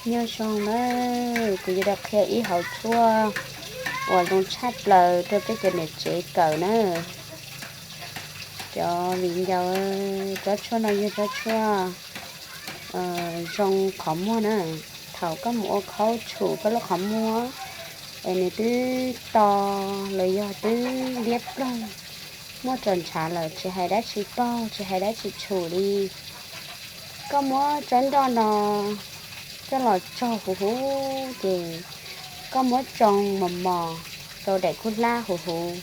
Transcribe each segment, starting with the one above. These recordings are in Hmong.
Nyob zoo na, kuv yuav rov qhia ib hauv tshuaj uas zoo tshaj plaws rau peb cov niam tsev kawm na. Cov viv ncaus, tsob tshuaj no yog tsob tshuaj zoo qhov muag na. Thaum koj mus ua khaub tshum koj lub qhov muag es nws twb to los yog twb liab ploog, muaj txoj ntshav lawm, tsis hais dab tsi paug tsis hais dab tsi tshum li, koj muab tsob nroj no coj los tsau huv huv ces koj muab tsoo mos mos rau daim kub hlab huv huv,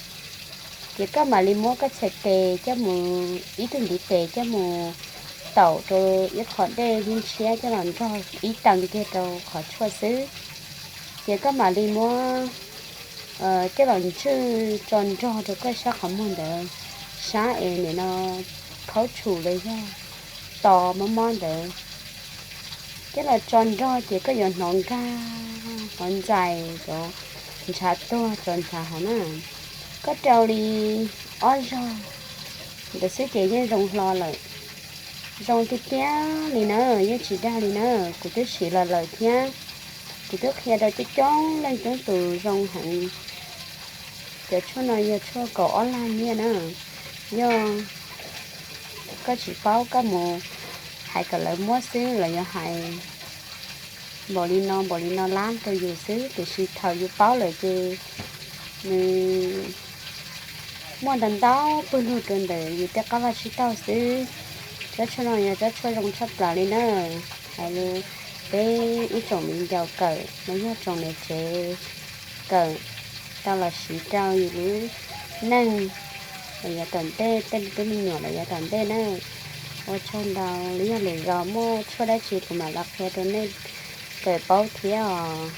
ces koj mam li muab koj txhais tes coj mus, ib tug ntiv tes coj mus taum rau ib qho dej ntshiab coj los nrog ib tee kiag rau qhov tshuaj xwb. Ces koj mam li muab coj los ntswj tso nrog rau koj sab qhov muag ntawd, sab es nim no khaub tshum los yog to mob mob ntawd. Coj los tso nrog ces koj yuav hnov nkag, hnov ntxais cov ntshav tuag, cov ntshav hauv na. Koj rau li ob zaug ntawd xwb ces yeej zoo hlo lawm. Zoo tiag tiag li na, yeej tsis dag li na. Kuv twb siv los lawm thiab, kuv twb qhia rau coob coob leej coob tus zoo heev. Cov tshuaj no yog tshuaj kaum ob lag nyiaj na. Yog koj tsis paub koj mus hais kom lawv muab xwb, lawv yuav hais npaum li no npaum li no lab rau yus xwb, tiam sis thaum yus paub lawm ces nws muaj ntau ntau pawg lug rau ntawm yus tej qab vaj tsib taug xwb. Tsob tshuaj no yog tsob tshuaj zoo tshaj plaws li na. Hais li peb ib tsoom viv ncaus kawm los yog tsoom niam tsev kawm tau los siv rau yus lub neej los yav tom ntej, tej tub me nyuam los yav tom ntej na. Ua tsaug ntau, los yog lwm zaus muaj tshuaj dab tsi kuv mam los qhia rau nej kawm paub thiab os.